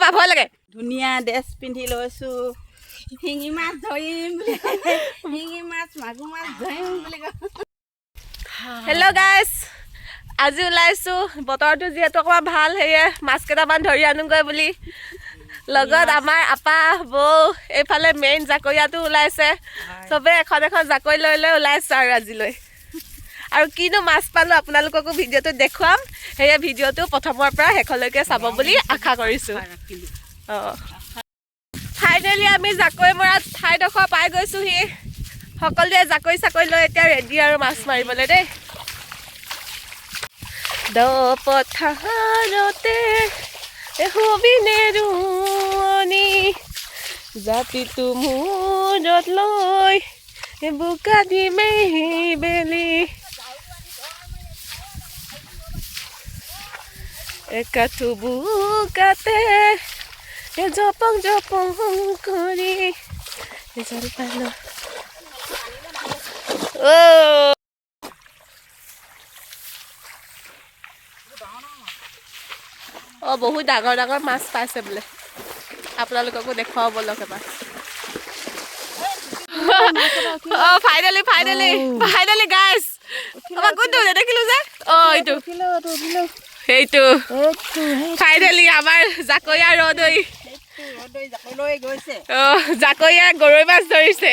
আপা, ভয় লাগে। ধুনীয়া ড্ৰেছ পিন্ধি লৈছোঁ, শিঙি মাছ ধৰিম বুলি, শিঙি মাছ মাগুৰ মাছ ধৰিম বুলি কয়। হেল্ল' গাইজ, আজি ওলাইছোঁ, বতৰটো যিহেতু অকণমান ভাল, সেয়ে মাছ কেইটামান ধৰি আনোগৈ বুলি। লগত আমাৰ আপা, বৌ, এইফালে মেইন জাকৈয়াটো ওলাইছে। চবে এখন এখন জাকৈ লৈ লৈ ওলাইছে আৰু আজিলৈ। আৰু কিনো মাছ পালোঁ আপোনালোককো ভিডিঅ'টোত দেখুৱাম, সেয়ে ভিডিঅ'টো প্ৰথমৰ পৰা শেষলৈকে চাব বুলি আশা কৰিছোঁ। অঁ, ফাইনেলি আমি জাকৈ মৰা ঠাইডোখৰ পাই গৈছোহি। সকলোৱে জাকৈ চাকৈ লৈ এতিয়া ৰেডি আৰু মাছ মাৰিবলৈ দেই। দ পথাৰতে সুবিনে ৰোৱনী, জাপিটো মূৰত লৈ বোকা দিমেই বেলি, একাঠু বোকাতে জপং জপং কৰি জলপান। অ' অ, বহুত ডাঙৰ ডাঙৰ মাছ পাইছে বোলে, আপোনালোককো দেখুৱাব বলক এবাৰ। অ, ফাইনেলি ফাইনেলি ফাইনেলি গাইছ, কোনটো নেদেখিলো যে? অ, এইটো, সেইটো ফাইনেলি আমাৰ জাকৈয়া ৰদৈ। অ, জাকৈয়া গৰৈ মাছ ধৰিছে।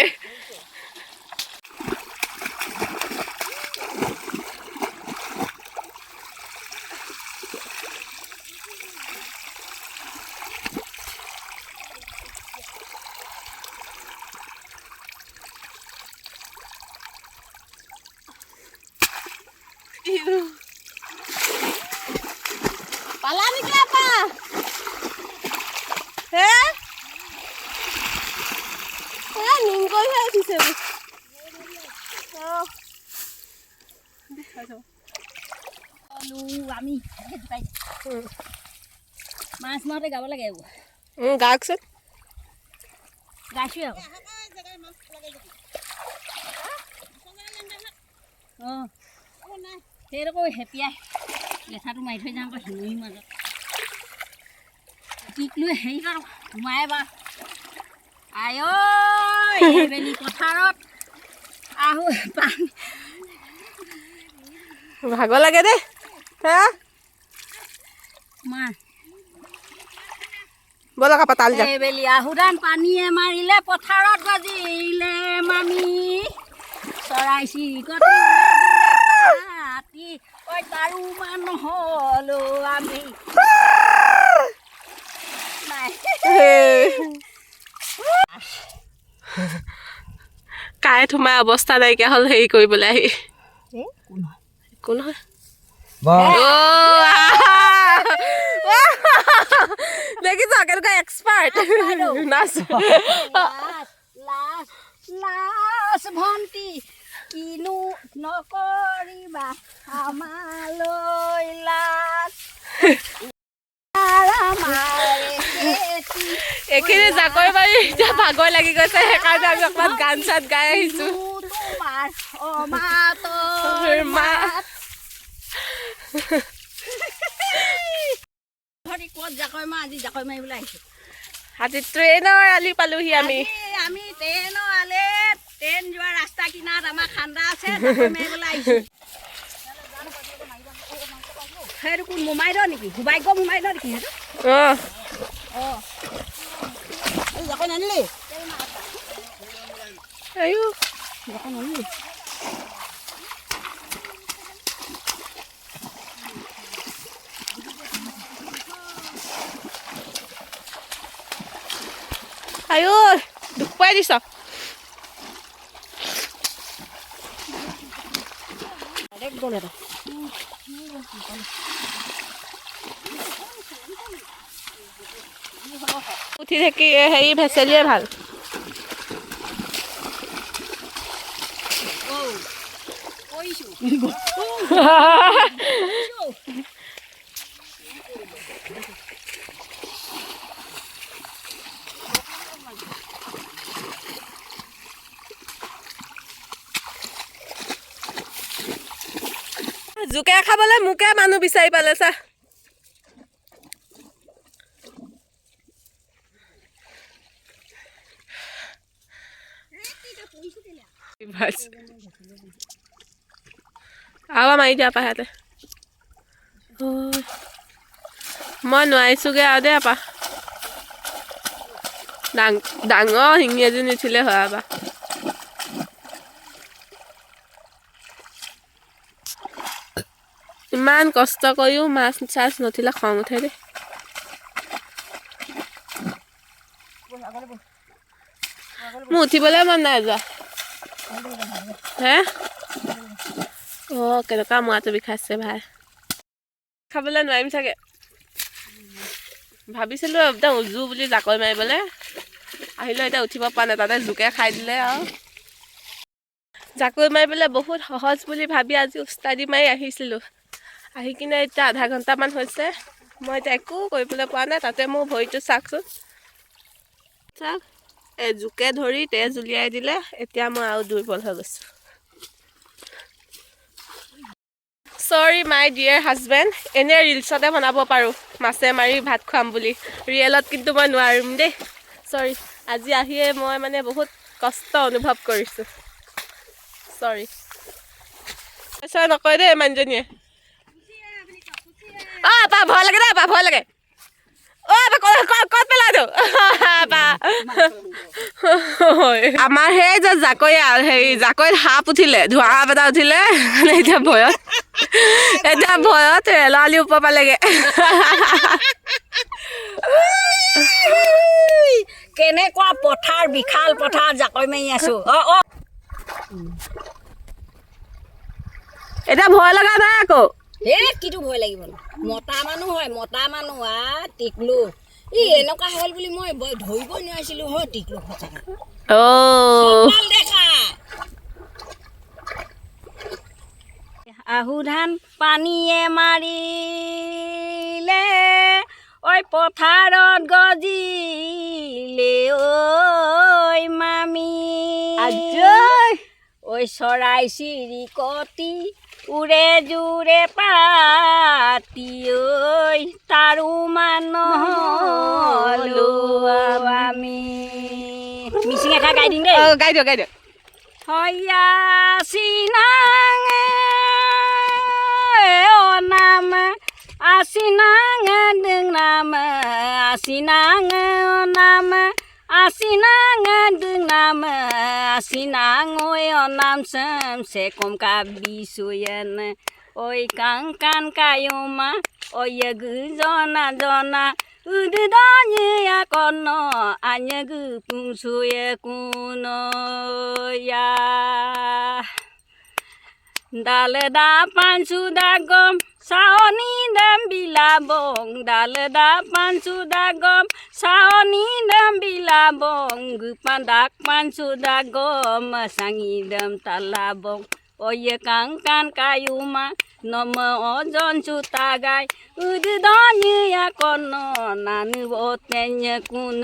পালা নেকি আপা? হে এ নিংকৈহে উঠিছে। আমি মাছ মাৰোঁতে গাব লাগে। গাওকচোন। গাইছোঁ আকৌ। অঁ, সেইটো হেপিয়াই লেঠাটো মাৰি থৈ যাওঁ আকৌ শিঙিৰ মাজত টিকলো হেৰি কৰোঁ সোমাই বাৰু। আই ঐ, এইবেলি পথাৰত আহো পানী। ভাগৰ লাগে দেই। হা। মা। ব'লক আপা, তাল যাম। এইবেলি আহুধান পানীয়ে মাৰিলে, পথাৰত বাজিলে মামি, চৰাই চিৰিকটি ঐ তাৰো মান নহ'লো আমি নাই। কাঁইট সোমাই অৱস্থা নাইকিয়া হ'ল হেৰি কৰিবলৈ আহি। একো নহয়। দেখিছ কেনেকুৱা এক্সপাৰ্ট নাচ। লাজ লাজ লাজ ভন্টি, কিনো নকৰিবা আমালৈ লাজ। এইখিনি জাকৈ মাৰি এতিয়া ভাগৰ লাগি গৈছে, সেইকাৰণে আমি অকণমান গান চান গাই আহিছো। তোমাৰ অমাতৰ মাত। ক'ত জাকৈ মাৰ? আজি জাকৈ মাৰিবলৈ আহিছো। আজি ট্ৰেইনৰ আলি পালোহি আমি। আমি ট্ৰেইনৰ আলিত, ট্ৰেইন যোৱা ৰাস্তা কিনাৰত আমাৰ খান্দা আছে, জাকৈ মাৰিবলৈ আহিছো। সেইটো কোন মোমাইদ নেকি? সৌভাগ্য মোমাইদ নেকি সেইটো? অঁ। অঁ, জাকৈ নানিলি? আয়ো। জাকৈ নানিলি? আয়ো, দুখ পাই দিছ। উঠি থাকি হেৰি ভেচেলিয়ে ভাল। জোকে খাবলৈ মোকে মানুহ বিচাৰি পালে চা। মাছ আৰু মাৰি দিয়া আপা সিহঁতে। ঐ, মই নোৱাৰিছোগৈ আৰু দেই আপা। ডাঙৰ শিঙি এজনী উঠিলে হয় আপা। ইমান কষ্ট কৰিও মাছ চাছ নুঠিলে খং উঠে দেই। মোৰ উঠিবলৈ মন নাই যোৱা। হে, অ' কেনেকুৱা মূৰাটো বিষাইছে ভাই, খাবলৈ নোৱাৰিম চাগে। ভাবিছিলোঁ একদম উজু বুলি জাকৈ মাৰিবলৈ আহিলেও এতিয়া উঠিব পৰা নাই, তাতে জোকে খাই দিলে আৰু। জাকৈ মাৰিবলৈ বহুত সহজ বুলি ভাবি আজি উস্তাদি মাৰি আহিছিলোঁ। আহি কিনে এতিয়া আধা ঘণ্টামান হৈছে, মই এতিয়া একো কৰিবলৈ পৰা নাই। তাতে মোৰ ভৰিটো চাওকচোন, চাওক, এই জোকে ধৰি তেজ উলিয়াই দিলে। এতিয়া মই আৰু দুৰ্বল হৈ গৈছোঁ। চৰি মাই ডিয়েৰ হাজবেণ্ড, এনেই ৰিলচতে বনাব পাৰোঁ মাছে মাৰি ভাত খুৱাম বুলি, ৰিয়েলত কিন্তু মই নোৱাৰিম দেই, চৰি। আজি আহিয়ে মই মানে বহুত কষ্ট অনুভৱ কৰিছোঁ, চৰি। চৰি নকয় দেই মানুহজনীয়ে। অ' আপা ভয় লাগে দেই, আপা ভয় লাগে। অ' আপা ক'ত পেলালো আপা? আমাৰ সেই যে জাকৈ, হেৰি জাকৈত সাপ উঠিলে, ধোঁৱা সাপ এটা উঠিলে, এতিয়া ভয়ত ৰেলৰ আলি ওপৰ পালেগে। কেনেকুৱা পথাৰ, বিশাল পথাৰ, জাকৈ মাৰি আছো। অ অ। এতিয়া ভয় লগা নাই আকৌ? হে, কিটো ভয় লাগিব নো? মতা মানুহ হয়, মতা মানুহ। আ টিকলু ই এনেকুৱা হ'ল বুলি মই ধৰিবই নোৱাৰিছিলো হয় টিকলু সঁচাকে। অ'। ভাল দেখা। আহু ধান পানীয়ে মাৰিলে, ঐ পথাৰত গজিলে, ঐ মামী। আজৈ। ঐ চৰাই চিৰিকটি উৰে জোৰে পাতি, ঐ তাৰো নহ'লো আমি। মিচিং এষাৰ গাই দিম দেই। অ' গাই দিয়ক, গাই দিয়ক। হয়া চিনাং নাম আচিনাং নাম আচিনাং নাম আচিনাং নাম আচিনাং ঐ নাম চেম চে কম কা বিচুয়েন ঐ কাং কান কায়ুমা ঐ গুজনা জনা উদদানিয়া কন আন্য গু পুংচুয়ে কুন ya ডাল দা পাঞ্চু দা গম চাৱনি দাম বিলাবং, ডাল দা পাঞ্চু দা গম চাৱনি দাম বিলাবং, গুপান দাক পাঞ্চু দা গম চাঙি দাম তালাবং, অয়ে কাং কান কায়ুমা নম অজন চুতা গাই উদদানিয়া কন নানু অতেন্য কুন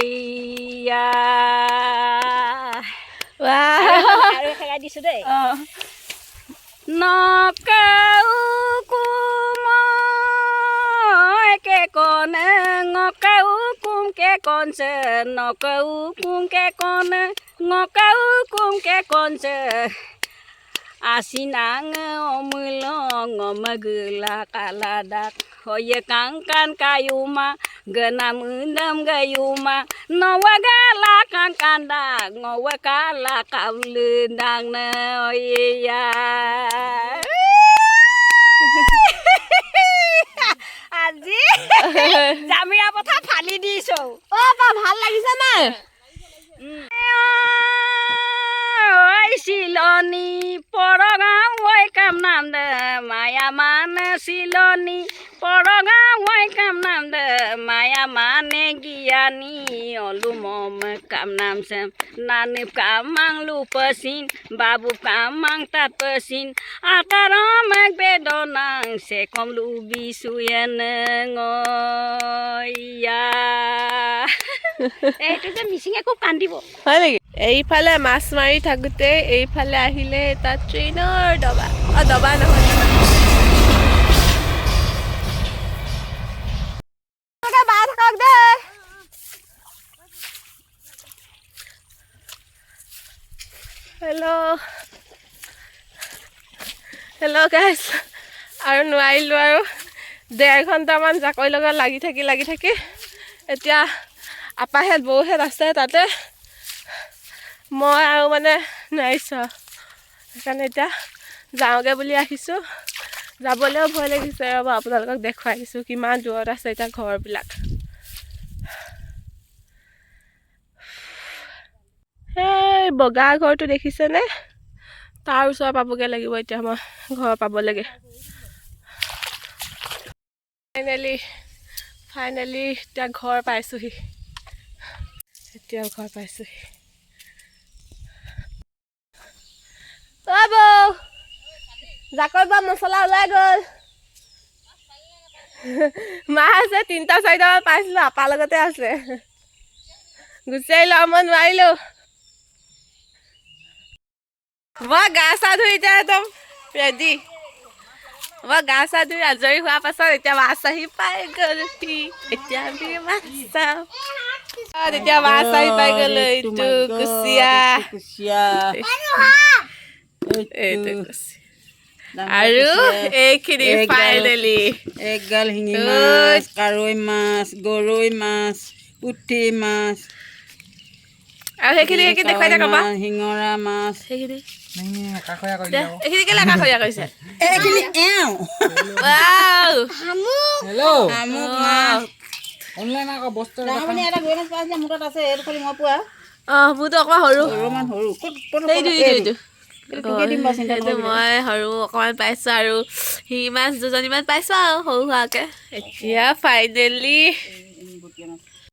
ইয়া। আৰু এষাৰ দিছো দেই। অ'। নকেউ কুম কে কনে ngকেউ কুম কে কনছে, নকেউ কুম কে কনে ngকেউ কুম কে কনছে, আসিনাং অমুলং অমগুলা কালাদাক হয়ে কাং কান কায়ুমা গনাম উন্দম গয়ুমা নওয়াগালা কাং কান্দাক ngওয়াকালা কাউলুন্দাং নয়া। আজি জামিৰা পথাৰ ফালি দিছো। অ' আপা ভাল লাগিছে নাই? ঐ চিলনী পৰগাঁও ঐ কাম নাম দে মায়া মানে, চিলনী পৰগাঁও ঐ কাম নাম দে মায়া মানে জ্ঞানী অলু মম কাম নাম চেম নানি কামাং লুপচিন বাবু কামাং তাত পচিন আতাৰম বেদনাং চে কম লুবি চুয়েন ইয়া। এইটো যে মিচিঙে খুব কান্দিব। হয় নেকি? এইফালে মাছ মাৰি থাকোঁতে এইফালে আহিলে এটা ট্ৰেইনৰ ডবা। অ' ডবা নহয়, বাই থাকক দেই। হেল্ল', হেল্ল' গাইছ, আৰু নোৱাৰিলোঁ আৰু। 1.5 ঘণ্টামান জাকৈ লগত লাগি থাকি লাগি থাকি এতিয়া আপাহেঁত বৌহেঁত আছে তাতে, মই আৰু মানে নোৱাৰিছোঁ আৰু। সেইকাৰণে এতিয়া যাওঁগৈ বুলি আহিছোঁ। যাবলৈও ভয় লাগিছে। ৰ'ব, আপোনালোকক দেখুৱাই দিছোঁ কিমান দূৰত আছে এতিয়া ঘৰবিলাক। সেই বগা ঘৰটো দেখিছেনে? তাৰ ওচৰ পাবগৈ লাগিব এতিয়া মই ঘৰ পাবলৈকে। ফাইনেলি, ফাইনেলি এতিয়া ঘৰ পাইছোঁহি। এতিয়া ঘৰ পাইছোঁহি। অ' বৌ, জাকৈ পৰা মছলা ওলাই গ'ল। মাছ আছে তিনিটা চাৰিটামান পাইছিলোঁ, আপাৰ লগতে আছে। গুচি আহিলোঁ আৰু, মই নোৱাৰিলোঁ। মই গা চা ধুই এতিয়া একদম ৰেডি। মই গা চা ধুই আজৰি হোৱাৰ পাছত এতিয়া মাছ আহি পাই গ'লহি। এতিয়া আমি মাছ চাম। তেতিয়া মাছ আহি পাই গ'লো। এইটো কুচিয়া। কুচিয়া। এইটো কুচিয়া আৰু এইখিনি ফাইনেলি একগাল শিঙি মাছ, কাৱৈ মাছ, গৰৈ মাছ, পুঠি মাছ। আৰু সেইখিনি দেখুৱাই থাক বা। শিঙৰা মাছ। সেইখিনি এইখিনি কেলে একাষৰীয়া কৰিছে? এইখিনি এওঁ। ৱাও! হেল্ল'। শামুক মাছ। অনলাইন আকৌ বস্তু। ডাঙৰমণি, এটা গৰৈ মাছ পাইছিলে, মোৰ তাত আছে। এইটো খালি মই পোৱা। অঁ, মোৰতো অকণমান সৰু। অলপমান সৰু। ক'ত ক'ত? সেইটো এইটো এইটো তোকে দিম বাৰু, চিন্তা সেইটো নকৰিবি। মই সৰু অকণমান পাইছোঁ আৰু শিঙি মাছ দুজনীমান পাইছোঁ আৰু সৰু সুৰাকৈ। এতিয়া ফাইনেলি বটীয়া মাছ।